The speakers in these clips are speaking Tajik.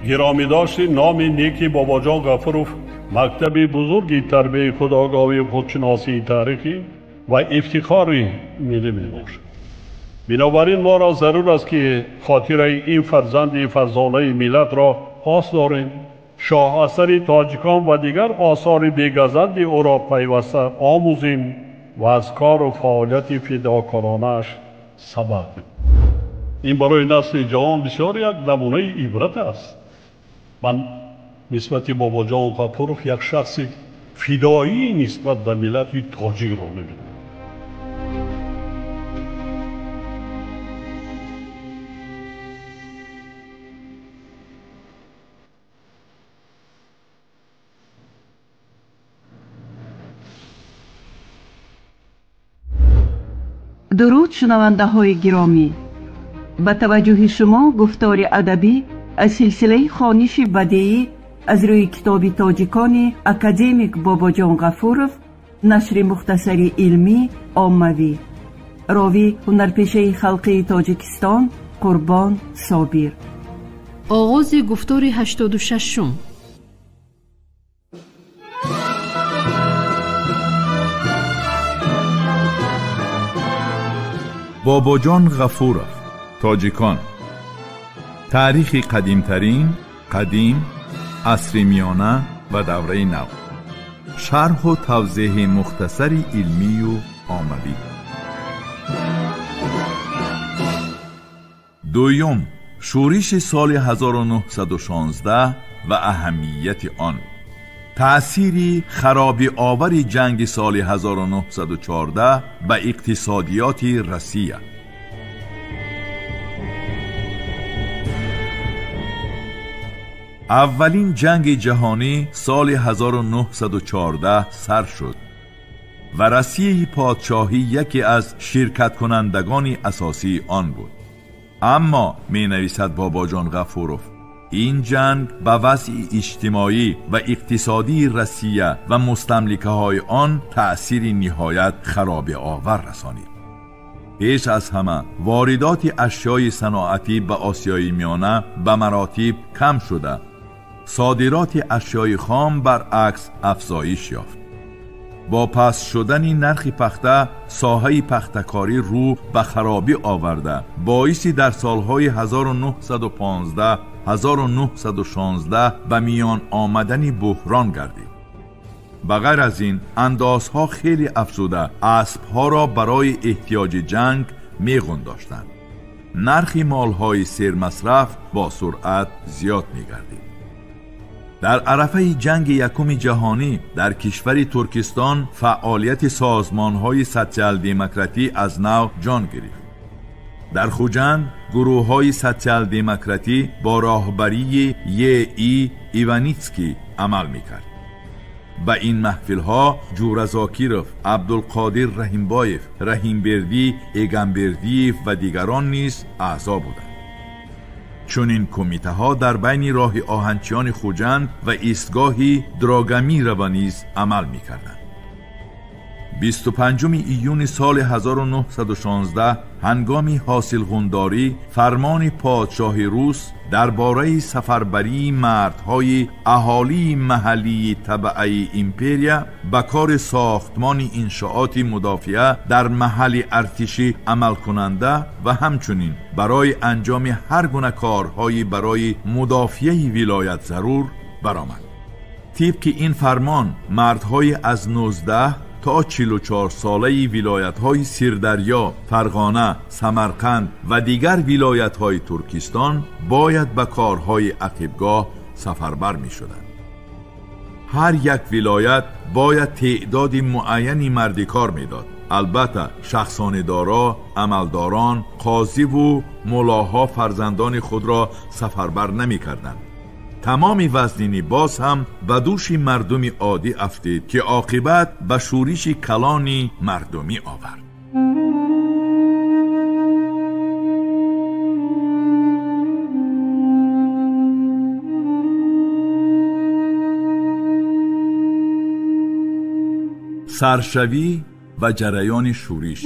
Гиромӣ дошти номи неки Бобоҷон Ғафуров мактаби бузурги тарбияи худогоҳӣ, худшиносии таърихӣ ва ифтихори миллӣ мебошад. Бинобар ин моро зарур аст, ки хотираи ин фарзанди фарзонаи миллатро пос дорем, шоҳасари тоҷикон ва дигар осори бегазанди ӯро пайваста омӯзем ва аз кору фаъолияти фидокоронааш сабақ. Ин барои насли ҷавон бисёр як намунаи ибрат аст. Ман нисбати Бобоҷон Ғафуров як шахси фидоӣ нисбат ба миллати тоҷикро мебинам. Дуруд, шунавандаҳои гиромӣ! Ба таваҷҷӯҳи шумо гуфтори адабӣ аз силсилаи хониши бадеӣ аз рӯи китоби тоҷикони академик Бобоҷон Ғафуров, нашри мухтасари илмӣ оммавӣ. Ровӣ ҳунарпешаи халқии Тоҷикистон Қурбон Собир. Оғози гуфтори 86-ум. Бобоҷон Ғафуров, тоҷикон. Таърихи қадимтарин, қадим, асри миёна ва давраи нав. Шарҳу тавзеҳи мухтасари илмию оммавӣ. Дуюм, шӯриши соли 1916 ва аҳамияти он. Таъсири харобиовари ҷанги соли 1914 ба иқтисодиёти Россия. Аввалин ҷанги ҷаҳонӣ соли 1914 сар шуд ва Россияи подшоҳӣ яке аз ширкаткунандагони асосии он буд. Аммо, менависад Бобоҷон Ғафуров, ин ҷанг ба вазъи иҷтимоӣ ва иқтисодии Россия ва мустамликаҳои он таъсири ниҳоят харобиовар расонид. Пеш аз ҳама воридоти ашёи саноатӣ ба Осиёи Миёна ба маротиб кам шуда, содироти ашёи хом баръакс афзоиш ёфт. Бо паст шудани нархи пахта соҳаи пахтакорӣ рӯ ба харобӣ оварда, боиси дар солҳои 1915-1916 ба миён омадани буҳрон гардид. Ба ғайр аз ин, андозҳо хеле афзуда, аспҳоро барои эҳтиёҷи ҷанг меғун доштанд. Нархи молҳои сермасраф бо суръат зиёд мегардид. Дар арафаи ҷанги якуми ҷаҳонӣ дар кишвари Туркистон фаъолияти созмонҳои социал-демократӣ аз нав ҷон гирифт. Дар Хуҷанд гурӯҳҳои социал-демократӣ бо роҳбарии Е. И. Иваницкий амал мекард. Ба ин маҳфилҳо Ҷура Зокиров, Абдулқодир Раҳимбоев, Раҳимбердӣ Эгамбердиев ва дигарон низ аъзо буданд. Чунин кумитаҳо дар байни роҳи оҳанчиёни Хуҷанд ва истгоҳи Дрогамирова низ амал мекарданд. 25 июни соли 1916 ҳангоми ҳосилғундорӣ фармони подшоҳи рус дар бораи сафарбарии мардҳои аҳолии маҳаллии табаъаи империя ба кори сохтмони иншооти мудофиа дар маҳалли артишӣ амалкунанда ва ҳамчунин барои анҷоми ҳар гуна корҳои барои мудофиаи вилоят зарур баромад. Тибқи ин фармон мардҳои аз 19 то 44 солаи вилоятҳои Сирдарё, Фарғона, Самарқанд ва дигар вилоятҳои Туркистон бояд ба корҳои ақибгоҳ сафарбар мешуданд. Ҳар як вилоят бояд теъдоди муайяни мардикор медод. Албатта, шахсони доро, амалдорон, қозиву мулоҳо фарзандони худро сафарбар намекарданд. Тамоми вазнинӣ боз ҳам ба дӯши мардуми оддӣ афтид, ки оқибат ба шӯриши калони мардумӣ овард. Саршавӣ ва ҷараёни шӯриш.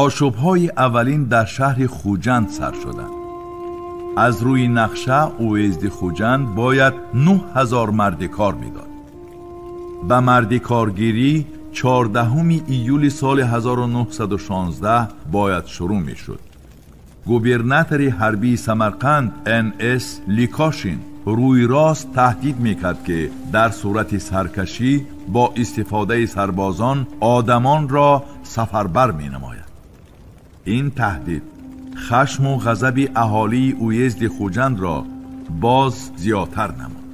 Ошӯбҳои аввалин дар шаҳри Хуҷанд сар шуданд. Аз рӯи нақша уезди Хуҷанд бояд 9000 мардикор медод. Ба мардикоргирӣ 14 июли соли 1916 бояд шурӯъ мешуд. Губернатори ҳарбии Самарқанд Н.С. Ликошин рӯи рост таҳдид мекард, ки дар сурати саркашӣ бо истифодаи сарбозон одамонро сафарбар менамояд. Ин таҳдид хашму ғазаби аҳолии уезди Хуҷандро боз зиёдтар намуд.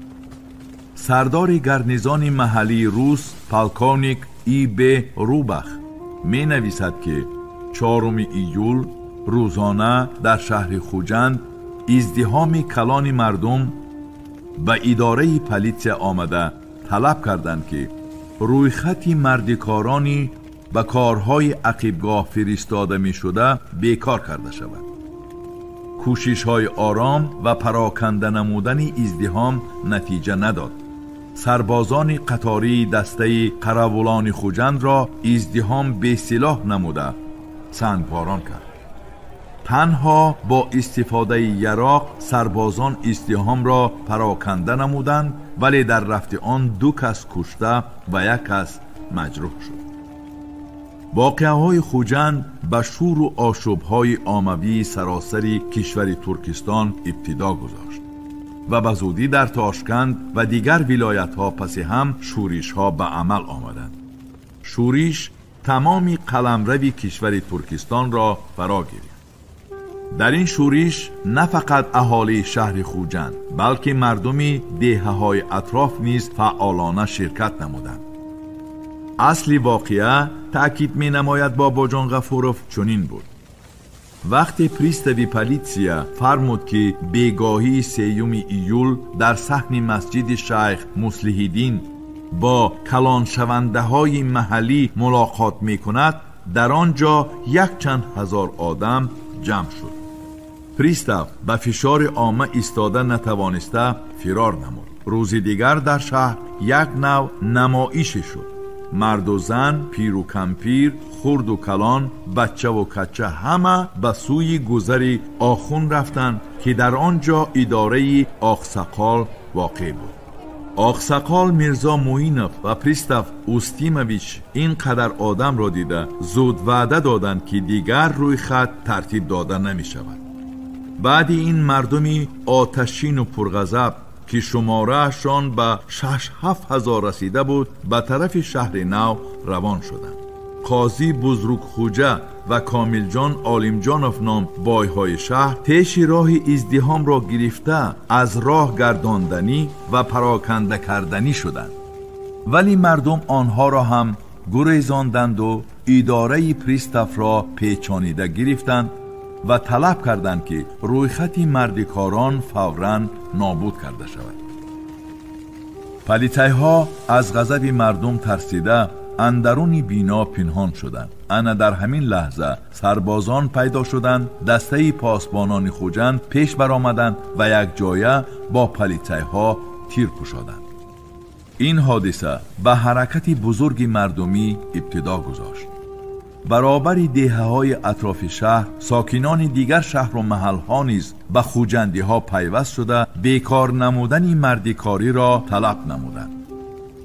Сардори гарнизони маҳаллии рус полковник И.Б. Рубах менависад, ки 4 июл рӯзона дар шаҳри Хуҷанд издиҳоми калони мардум ба идораи политсия омада талаб карданд, ки рӯйхати мардикорони ба корҳои ақибгоҳ фиристода мешуда бекор карда шавад. Кӯшишҳои ором ва пароканда намудани издиҳом натиҷа надод. Сарбозони қатории дастаи қаравулони Хуҷандро издиҳом бесилоҳ намуда сангборон кард. Танҳо бо истифодаи яроқ сарбозон издиҳомро пароканда намуданд, вале дар рафти он 2 кас кушта ва 1 кас маҷрӯҳ шуд. Воқеаҳои Хуҷанд ба шӯру ошӯбҳои оммавии саросари кишвари Туркистон ибтидо гузошт ва ба зудӣ дар Тошканд ва дигар вилоятҳо паси ҳам шӯришҳо ба амал омаданд. Шӯриш тамоми қаламрави кишвари Туркистонро фаро гирифт. Дар ин шӯриш на фақат аҳолии шаҳри Хуҷанд, балки мардуми деҳаҳои атроф низ фаъолона ширкат намуданд. Асли воқеа, таъкид менамояд Бобоҷон Ғафуров, чунин буд. Вақте пристави политсия фармуд, ки бегоҳии 3 июл дар саҳни масҷиди шайх Муслиҳиддин бо калоншавандаҳои маҳаллӣ мулоқот мекунад, дар он ҷо якчанд ҳазор одам ҷамъ шуд. Пристав ба фишори омма истода натавониста фирор намуд. Рӯзи дигар дар шаҳр як нав намоише шуд. Марду зан, пиру кампир, хурду калон, баччаву качча ҳама ба сӯи гузари охун рафтанд, ки дар он ҷо идораи Оқсақол воқеъ буд. Оқсақол Мирзо Муинов ва пристав Устимович ин қадар одамро дида зуд ваъда доданд, ки дигар рӯйхат тартиб дода намешавад. Баъди ин мардуми оташину пурғазаб, ки шумораашон ба 6-7 ҳазор расида буд, ба тарафи шаҳри нав равон шуданд. Қозӣ Бузругхуҷа ва Комилҷон Олимҷонов ном бойҳои шаҳр пеши роҳи издиҳомро гирифта аз роҳ гардонданӣ ва пароканда карданӣ шуданд. Вале мардум онҳоро ҳам гурезонданду идораи приставро печонида гирифтанд ва талаб карданд, ки рӯйхати мардикорон фавран нобуд карда шавад. Полицайҳо аз ғазаби мардум тарсида андаруни бино пинҳон шуданд. Ана дар ҳамин лаҳза сарбозон пайдо шуданд, дастаи посбонони Хуҷанд пеш баромаданд ва якҷоя бо полицайҳо тир кушоданд. Ин ҳодиса ба ҳаракати бузурги мардумӣ ибтидо гузошт. Баробари деҳаҳои атрофи шаҳр сокинони дигар шаҳру маҳалҳо низ ба хуҷандиҳо пайваст шуда бекор намудани мардикориро талаб намуданд.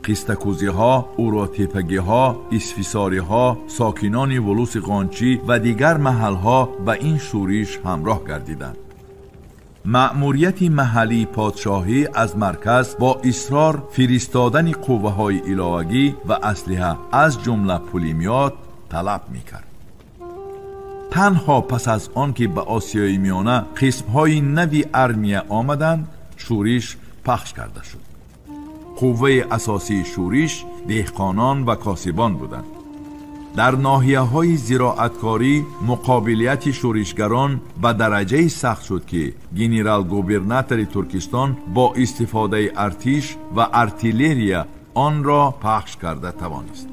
Қистакӯзиҳо, уротепагиҳо, исфисориҳо, сокинони вулуси Ғончӣ ва дигар маҳалҳо ба ин шӯриш ҳамроҳ гардиданд. Маъмурияти маҳаллии подшоҳӣ аз марказ бо исрор фиристодани қувваҳои иловагӣ ва аслиҳа аз ҷумла пулемёт талаб мекард. Танҳо пас аз он ки ба Осиёи Миёна қисмҳои нави армия омаданд, шӯриш пахш карда шуд. Қувваи асосии шӯриш деҳқонон ва косибон буданд. Дар ноҳияҳои зироаткорӣ муқобилияти шӯришгарон ба дараҷаи сахт шуд, ки генерал-губернатори Туркистон бо истифодаи артиш ва артиллерия онро пахш карда тавонист.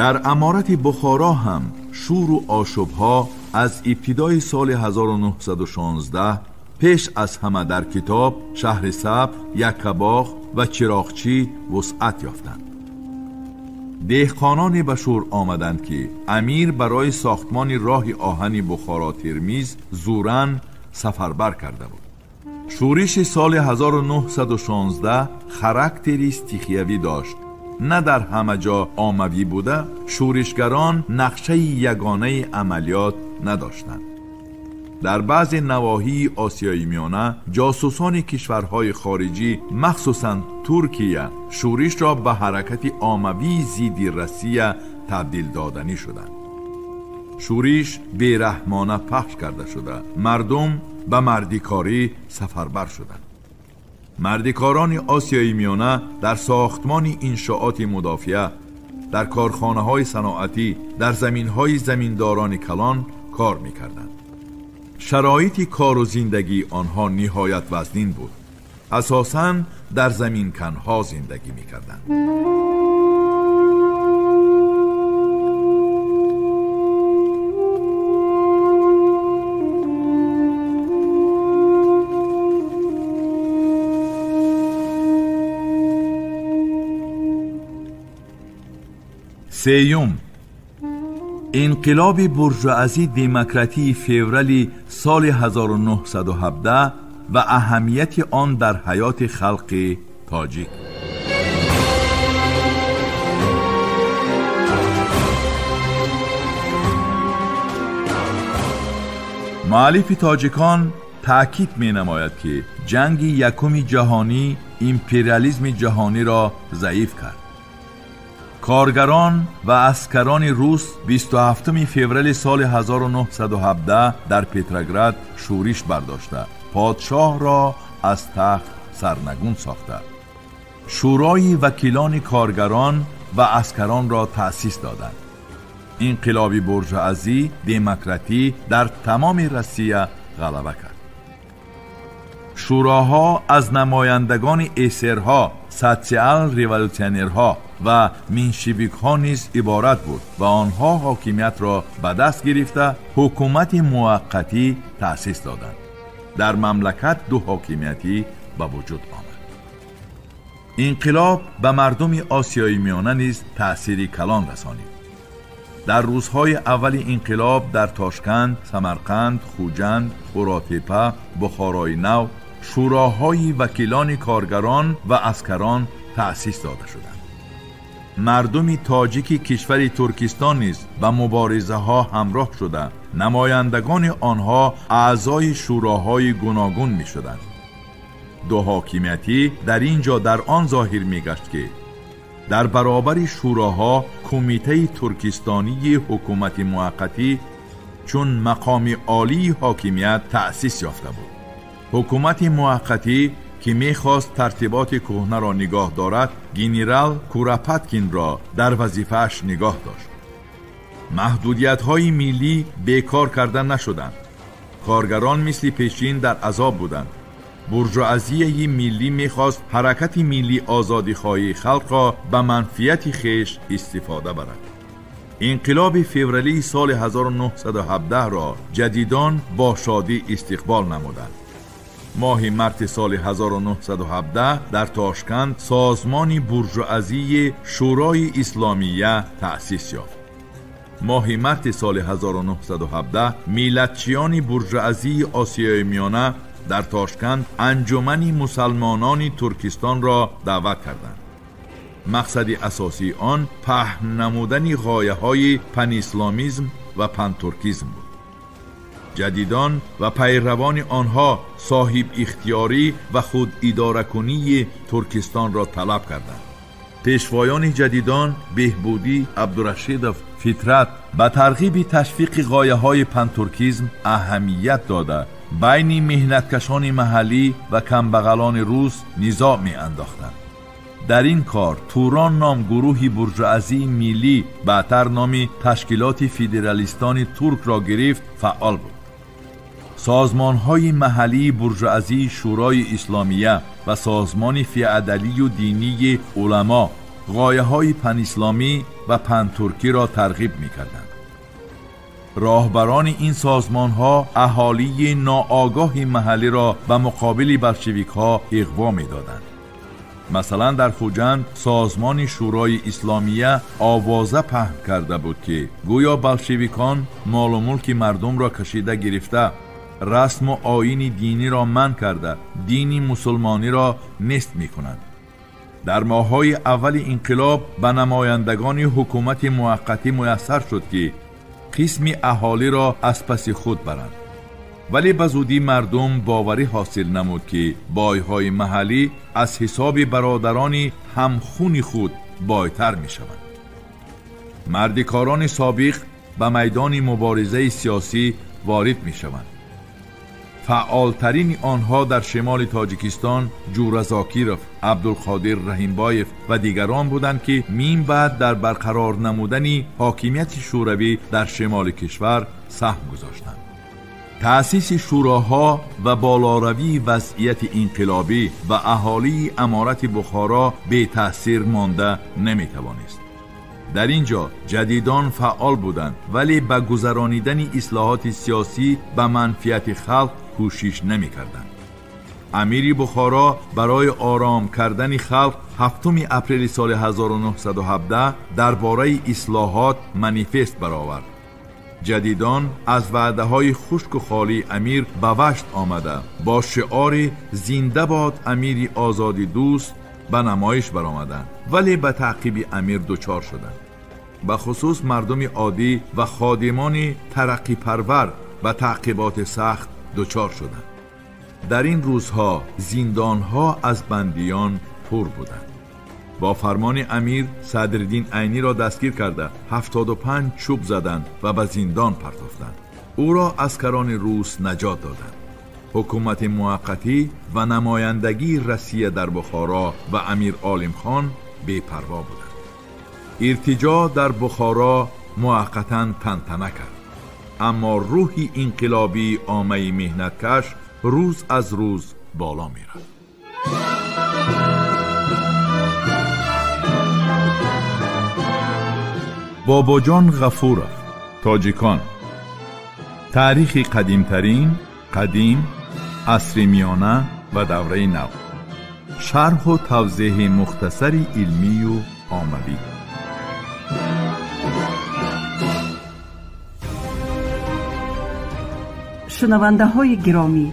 Дар аморати Бухоро ҳам шӯру ошӯбҳо аз ибтидои соли 1916 пеш аз ҳама дар Китоб, Шаҳри Сабр, Яккабоғ ва Чироғчӣ вусъат ёфтанд. Деҳқононе ба шӯр омаданд, ки амир барои сохтмони роҳи оҳани Бухоро Термиз зӯран сафарбар карда буд. Шӯриши соли 1916 характери стихиявӣ дошт. На дар ҳама ҷо оммавӣ буда, шӯришгарон нақшаи ягонаи амалиёт надоштанд. Дар баъзе навоҳии Осиёи Миёна ҷосусони кишварҳои хориҷӣ, махсусан Туркия, шӯришро ба ҳаракати оммавии зидди Россия табдил доданӣ шуданд. Шӯриш бераҳмона пахш карда шуда, мардум ба мардикорӣ сафарбар шуданд. Мардикорони Осиёи Миёна дар сохтмони иншооти мудофиа, дар корхонаҳои саноатӣ, дар заминҳои заминдорони калон кор мекарданд. Шароити кору зиндагии онҳо ниҳоят вазнин буд. Асосан дар заминканҳо зиндагӣ мекарданд. Сеюм, инқилоби буржуазӣ демократии феврали соли 1917 ва аҳамияти он дар ҳаёти халқи тоҷик. Муаллифи тоҷикон таъкид менамояд, ки ҷанги якуми ҷаҳонӣ империализми ҷаҳониро заиф кард. Коргарон ва аскарони рус 27 феврали соли 1917 дар Петроград шӯриш бардошта, подшоҳро аз тахт сарнагун сохта, шӯрои вакилони коргарон ва аскаронро таъсис доданд. Инқилоби буржуазӣ демократӣ дар тамоми Россия ғалаба кард. Шӯроҳо аз намояндагони эсерҳо, социал-революционерҳо ва меншевикҳо низ иборат буд ва онҳо ҳокимиятро ба даст гирифта ҳукумати муваққатӣ таъсис доданд. Дар мамлакат ду ҳокимиятӣ ба вуҷуд омад. Инқилоб ба мардуми Осиёи Миёна низ таъсири калон расонид. Дар рӯзҳои аввали инқилоб дар Тошканд, Самарқанд, Хуҷанд, Қуротепа, Бухорои Нав шӯроҳои вакилони коргарон ва аскарон таъсис дода шуданд. Мардуми тоҷики кишвари Туркистон низ ба муборизаҳо ҳамроҳ шуда, намояндагони онҳо аъзои шӯроҳои гуногун мешуданд. Ду ҳокимиятӣ дар ин ҷо дар он зоҳир мегашт, ки дар баробари шӯроҳо кумитаи туркистонии ҳукумати муваққатӣ чун мақоми олии ҳокимият таъсис ёфта буд. Ҳукумати муваққатӣ ки мехост тартиботи кӯҳнаро нигоҳ дорад, генерал Куропаткинро дар вазифааш нигоҳ дошт. Маҳдудиятҳои миллӣ бекор карда нашуданд. Коргарон мисли пешин дар азоб буданд. Буржуазияи миллӣ мехост ҳаракати миллӣ озодихоҳии халқро ба манфиати хеш истифода барад. Инқилоби февралии соли 1917-ро ҷадидон бо шодӣ истиқбол намуданд. Моҳи марти соли 1917 дар Тошканд созмони буржуазии Шӯрои Исломия таъсис ёфт. Моҳи марти соли 1917 миллатчиёни буржуазии Осиёи Миёна дар Тошканд анҷумани мусалмонони Туркистонро даъват карданд. Мақсади асосии он паҳн намудани ғояҳои панисломизм ва пантуркизм буд. Ҷадидон ва пайравони онҳо соҳиб ихтиёрӣ ва худидоракунии Туркистонро талаб карданд. Пешвоёни ҷадидон Беҳбудӣ, Абдурашидов, Фитрат ба тарғиби ташвиқи ғояҳои пантуркизм аҳамият дода, байни меҳнаткашони маҳаллӣ ва камбағалони рус низоъ меандохтанд. Дар ин кор Турон ном гурӯҳи буржуазии миллӣ, баъдтар номи ташкилоти федералистони туркро гирифт, фаъол буд. Созмонҳои маҳаллии буржуазии Шӯрои Исломия ва созмони феодалию динии уламо ғояҳои панисломӣ ва пантуркиро тарғиб мекарданд. Роҳбарони ин созмонҳо аҳолии ноогоҳи маҳаллиро ба муқобили болшевикҳо иғво медоданд. Масалан, дар Хуҷанд созмони Шӯрои Исломия овоза паҳн карда буд, ки гӯё болшевикон молу мулки мардумро кашида гирифта, расму оини диниро манъ карда, дини мусулмониро нест мекунанд. Дар моҳҳои аввали инқилоб ба намояндагони ҳукумати муваққатӣ муяссар шуд, ки қисми аҳолиро аз паси худ баранд. Вале ба зудӣ мардум боварӣ ҳосил намуд, ки бойҳои маҳаллӣ аз ҳисоби бародарони ҳамхуни худ бойтар мешаванд. Мардикорони собиқ ба майдони муборизаи сиёсӣ ворид мешаванд. Фаъолтарини онҳо дар шимоли Тоҷикистон Ҷура Зокиров, Абдулқодир Раҳимбоев ва дигарон буданд, ки мин баъд дар барқарор намудани ҳокимияти шӯравӣ дар шимоли кишвар саҳм гузоштанд. Таъсиси шӯроҳо ва болоравии вазъияти инқилобӣ ба аҳолии аморати Бухоро бетаъсир монда наметавонист. Дар ин ҷо ҷадидон фаъол буданд, вале ба гузаронидани ислоҳоти сиёсӣ ба манфиати халқ кӯшиш намекарданд. Амири Бухоро барои ором кардани халқ 7 апрели соли 1917 дар бораи ислоҳот манифест баровард. Ҷадидон аз ваъдаҳои хушку холии амир ба вашт омада, бо шиори «Зинда бод амири озодидӯст» ба намоиш баромаданд, вале ба таъқиби амир дучор шуданд. Ба хусус мардуми оддӣ ва ходимони тараққипарвар ба таъқиботи сахт дучор шуданд. Дар ин рӯзҳо зиндонҳо аз бандиён пур буданд. Бо фармони амир Садриддин Айниро дастгир карда, 75 чӯб заданд ва ба зиндон партофтанд. Ӯро аскарони рус наҷот доданд. Ҳукумати муваққатӣ ва намояндагии Россия дар Бухоро ва Амир Олимхон бепарво буданд. Иртиҷо дар Бухоро муваққатан тантана кард, аммо рӯҳи инқилобии оммаи меҳнаткаш рӯз аз рӯз боло мерафт. Бобоҷон Ғафуров, Тоҷикон. Таърихи қадимтарин, қадим, асри миёна ва давраи нав. Шарҳу тавзеҳи мухтасари илмию оммавӣ. Шунавандаҳои гиромӣ,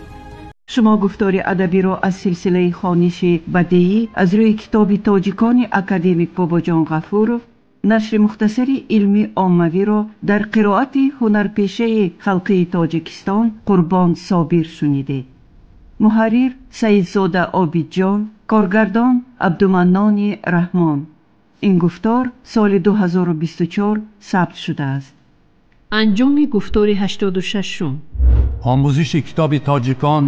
шумо гуфтори адабиро аз силсилаи хониши бадеӣ аз рӯи китоби тоҷикони академик Бобоҷон Ғафуров, нашри мухтасари илмӣ оммавиро дар қироати ҳунарпешаи халқии Тоҷикистон Қурбон Собир шунидед. Муҳаррир Саидзода Обидҷон, коргардон Абдуманнони Раҳмон. Ин гуфтор соли 2024 сабт шудааст. Анҷоми гуфтори 86-ум. Омӯзиши китоби тоҷикон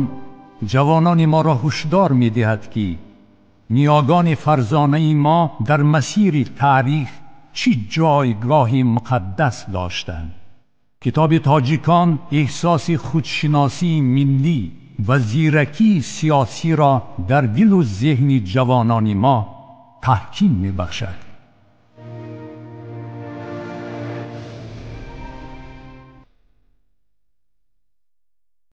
ҷавонони моро ҳушдор медиҳад, ки ниёгони фарзонаи мо дар масири таърих чӣ ҷойгоҳи муқаддас доштанд. Китоби тоҷикон эҳсоси худшиносии миллӣ ва зиракии сиёсиро дар дилу зеҳни ҷавонони мо таҳким мебахшад.